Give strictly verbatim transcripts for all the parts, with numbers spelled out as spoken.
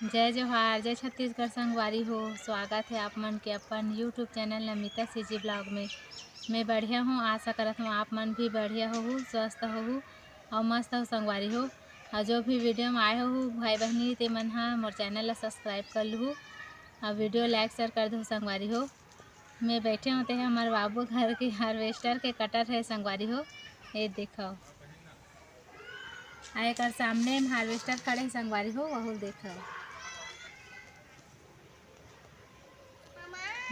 जय जोहार, जय छत्तीसगढ़ संगवारी हो। स्वागत है आप मन के अपन YouTube channel Namita CG blog में। मैं बढ़िया हूँ, आशा करत हूँ आप मन भी बढ़िया होहू, स्वस्थ होहू और मस्त हो संगवारी हो। और जो भी वीडियो में आए हो भाई बहनी, ते मन हा मोर चैनल ला सब्सक्राइब कर लूहू और वीडियो लाइक शेयर कर दो संगवारी हो। मैं बैठे हों ते हमारे बाबू घर के हार्वेस्टर के कटर है संगवारी हो। ये देखो, आ एकर सामने में हार्वेस्टर खड़े है संगवारी हो, वहू देखो।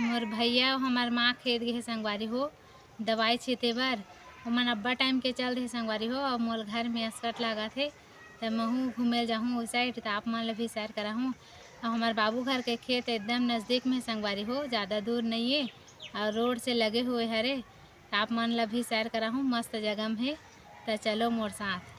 मोर भैया अउ हमार माँ खेत गे हे संगवारी हो, दवाई छीते बर। ओमन अब्बड़ टाइम के चल दे संगवारी हो, अउ मोल घर में असकट लागत हे, त महूँ घूमे ल जाहूँ ओ साइड, त आप मन ल भी सैर कराहूँ। अउ हमार बाबू घर के खेत एकदम नजदीक में संगवारी हो, ज़्यादा दूर नइये, अउ रोड से लगे हुए हरे। आप मन ला भी सैर कराहूँ, मस्त जगह में हे, त चलो मोर साथ।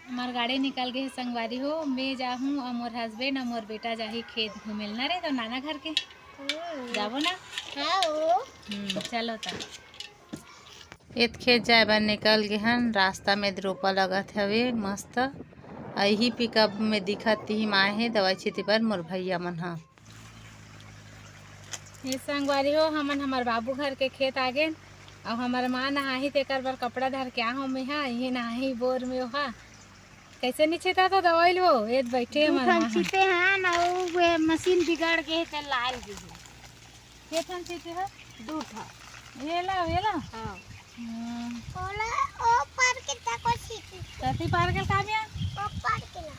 हमार गाड़ी निकल गए हे संगवारी हो, मैं जाहूँ और मोर हस्बैंड और मोर बेटा जाही खेत घूमे ल ना रे, तो नाना घर के। हम्म। जाबो ना? हाँ, ओ। हम्म, चलो त। एत खेत जाए बर निकल गे हन, रास्ता में रोपा लगत हवे मस्त। अ, इही पिकअप में दिखत तिही माए हे दवाई छिते बर मोर भैया मन ह। ये संगवारी हो, हमन हमर बाबू घर के खेत आ गेन, अउ हमर माँ नहाही तेकर बर कपड़ा धर के आ हो मेहा, इहे नहाही बोर में ओहा। कैसे नी छिता था दवाई लो, ये बैठे दू हमर ठन माँ ह। छिते हन, अउ वे मशीन बिगड़ गे हे, ते लाल गे हे। के ठन छिते ह? दू ठन। ये ला, ये ला? हाँ। हम्म। ओला, ओ पार के तको छिते। कति पार के का बिया? ओ पार के ला।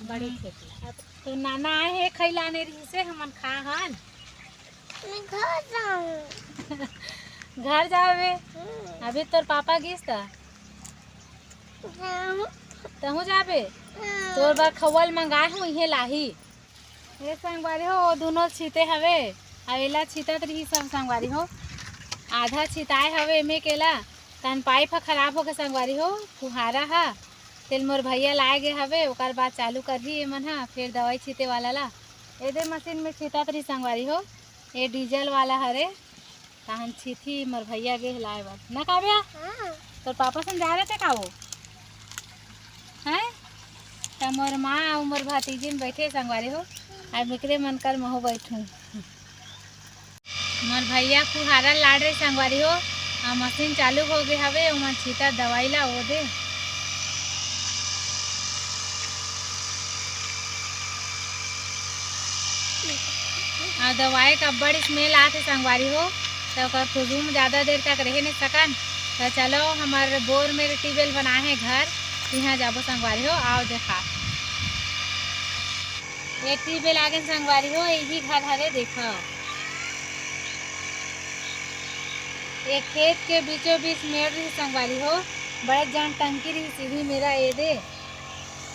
बड़ी हम्म। खेती। अब तो नाना आए हे, खैलाने रही से हमन खा हन। मैं घर जाऊँ। घर जाबे? हम्म। अभी तोर पापा गिस त? हाँ। तहूँ जाबे? हाँ। तोर बर खउवा ल मंगाए हूँ, इहे लाही। ए संगवारी हो, ओ दुनो छिते हवे, अउ एला छितत रही सब संगवारी हो। आधा छिताए हवे एमे केला, तन पाइप ह खराब होगे संगवारी हो, फुहारा ह। तेल मोर भैया लाए गे हवे, ओकर बाद चालू करही एमन ह, फेर दवाई छिते वाला ला। एदे मशीन में छितत रही संगवारी हो, ए डीजल वाला हरे, तहन छिथी मोर भैया गे लाए बर। ना काव्या? हाँ। तोर पापा संग जा रहे थे का वो? हैं? त मोर माँ अउ मोर भतीजी में बैठे संगवारी हो, अब एकरे मन कर महू बैठूं। मोर भैया फुहारा लाड़ रहे संगवारी हो, आ मशीन चालू हो गे हवे, ओमन छीटा दवाई ला ओ दे। आ दवाई का अब्बड़ smell आथे संगवारी हो, त ओकर खुशबू में ज़्यादा देर तक रहे नहीं सकन। त चलो, हमर बोर मेर ट्यूबवेल बनाए हे घर, इहाँ जाबो संगवारी हो, आओ देखा। ये ट्यूबवेल आगे संगवारी हो, यही घर हरे, देखो। ये खेत के बीचों बीच मेड़ रही संगवारी हो, बड़े जान टंकी रही सीढ़ी मेरा ये दे।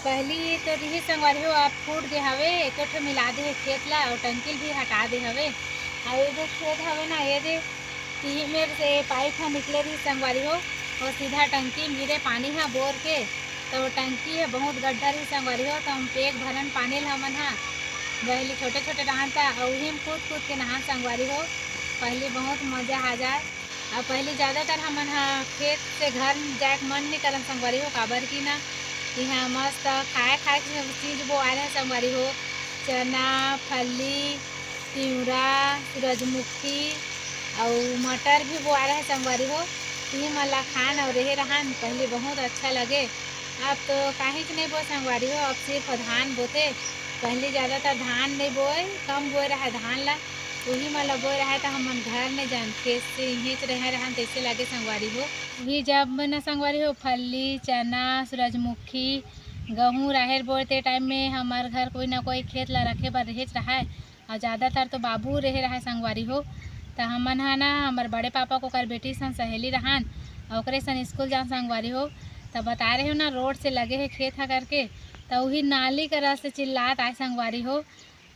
पहली तो रही संगवारी हो, अब फूट गे हवे, एको ठो मिला दे हे खेत ला, अउ टंकी ल भी हटा दे हवे। अउ ये दे खेत हवे ना, ये दे तिही मेर से पाइप ह निकले रही संगवारी हो, अउ सीधा टंकी में गिरे पानी ह बोर के, तो टंकी ह बहुत गड्ढा रही संगवारी हो, तो हम पेक भरन पानी ल हमन ह पहली छोटे छोटे रहन त, अउ उही में कूद कूद के नहान संगवारी हो। पहली बहुत मजा आ जाए। अउ पहली ज़्यादातर हमन ह खेत से घर जाए के मन नहीं करन संगवारी हो, काबर कि ना इहाँ मस्त खाए खाए के चीज़ बोआए रहे संगवारी हो, चना, फल्ली, तिवरा, सूरजमुखी अउ मटर भी बोआए रहे संगवारी हो। इही मन ला खान अउ रहे रहन, पहली बहुत अच्छा लगे। अब तो काहीच नहीं बोए संगवारी हो, अब सिर्फ धान बोथे। पहली ज़्यादातर धान नहीं बोए, कम बोए रहे धान ला। उही मन ल बोए रहे त हमन घर में जान खेत से इहेंच रहे रहन तइसे लागे संगवारी हो। उही जब न संगवारी हो फल्ली, चना, सूरजमुखी, गहूँ, राहेर बोए ते टाइम में हमर घर कोई ना कोई खेत ल रखे बर रहेच रहय। अउ ज़्यादातर तो बाबू रहे रहय संगवारी हो। त हमन ह ना हमर बड़े पापा के ओकर बेटी सन सहेली रहन, अउ ओकरे सन स्कूल जान संगवारी हो। त बताए रहे हो ना रोड से लगे हे खेत ह करके, त उही नाली करा से चिल्लात आए संगवारी हो।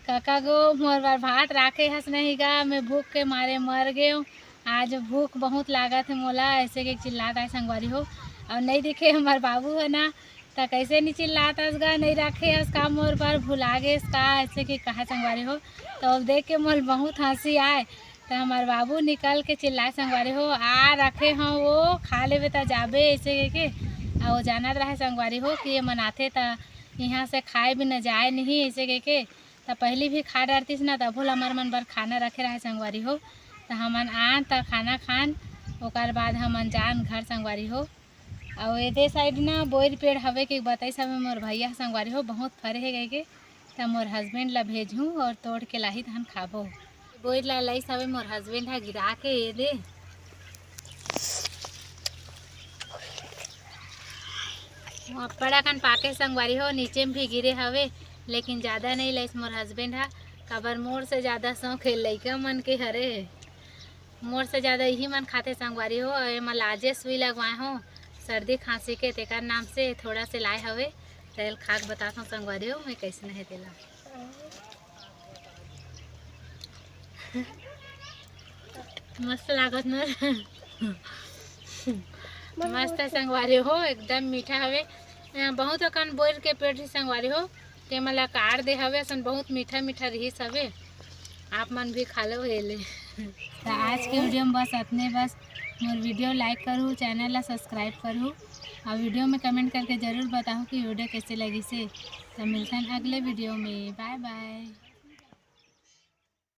कका गो, मोर बर भात राखे हस नहीं गा, मैं भूख के मारे मर गेंव। आज भूख बहुत लागत हे मोला, ऐसे के चिल्लात आए संगवारी हो। अउ नहीं दिखे हमर बाबू ह ना, त कैसे नहीं चिल्लात हस गा, नहीं राखे हस का मोर बर, भुला गेस का, ऐसे के कहा संगवारी हो। तो अब देख के मोल बहुत हंसी आए। त हमर बाबू निकल के चिल्लाए संगवारी हो, आ रखे हो वो, खा लेबे त जाबे, ऐसे के, के। अउ वो जानत रहे संगवारी हो कि ये मन आथे त इहाँ से खाए बिना जाए नहीं, ऐसे कह के। त पहली भी खा डरतीस ना, तभो ल हमर मन बर खाना रखे रहे संगवारी हो। त हमन आन त खाना खान, ओकर बाद हमन जान घर संगवारी हो। अउ एदे साइड ना बोइर पेड़ हवे के बताइस हवे मोर भैया संगवारी हो, बहुत फरे हे कह के। त मोर हस्बैंड ला भेजहूँ और तोड़ के लाही, तहन खाबो। बोइर ला लाइस हवे मोर हस्बैंड हा गिरा के, एदे। अब्बड़ अकन पाके संगवारी हो, नीचे में भी गिरे हवे, लेकिन ज़्यादा नहीं लाइस मोर हस्बैंड हा। काबर मोर से ज़्यादा शौक हे लइका मन के हरे। मोर से ज़्यादा इही मन खाथे संगवारी हो। अउ एमा लाजे सुई लगवाए हो सर्दी खांसी के, तेकर नाम से थोड़ा से लाए हवे। तेल खा के बताथों संगवारी हो, मैं कैसे नहीं तेला। मस्त लागत न। मस्त है संगवारी हो, एकदम मीठा हवे। अ, बहुत अकन बोइर के पेड़ ही संगवारी हो, ते मला काट दे हवे, असन बहुत मीठा मीठा रहिस हवे। आप मन भी खा लो एले। त आज के वीडियो में बस अतने बस। मोर वीडियो लाइक करू, चैनल ला सब्सक्राइब करू, और वीडियो में कमेंट करके जरूर बताओ कि वीडियो कैसे लगिस हे। त मिलथन अगले वीडियो में, बाय बाय।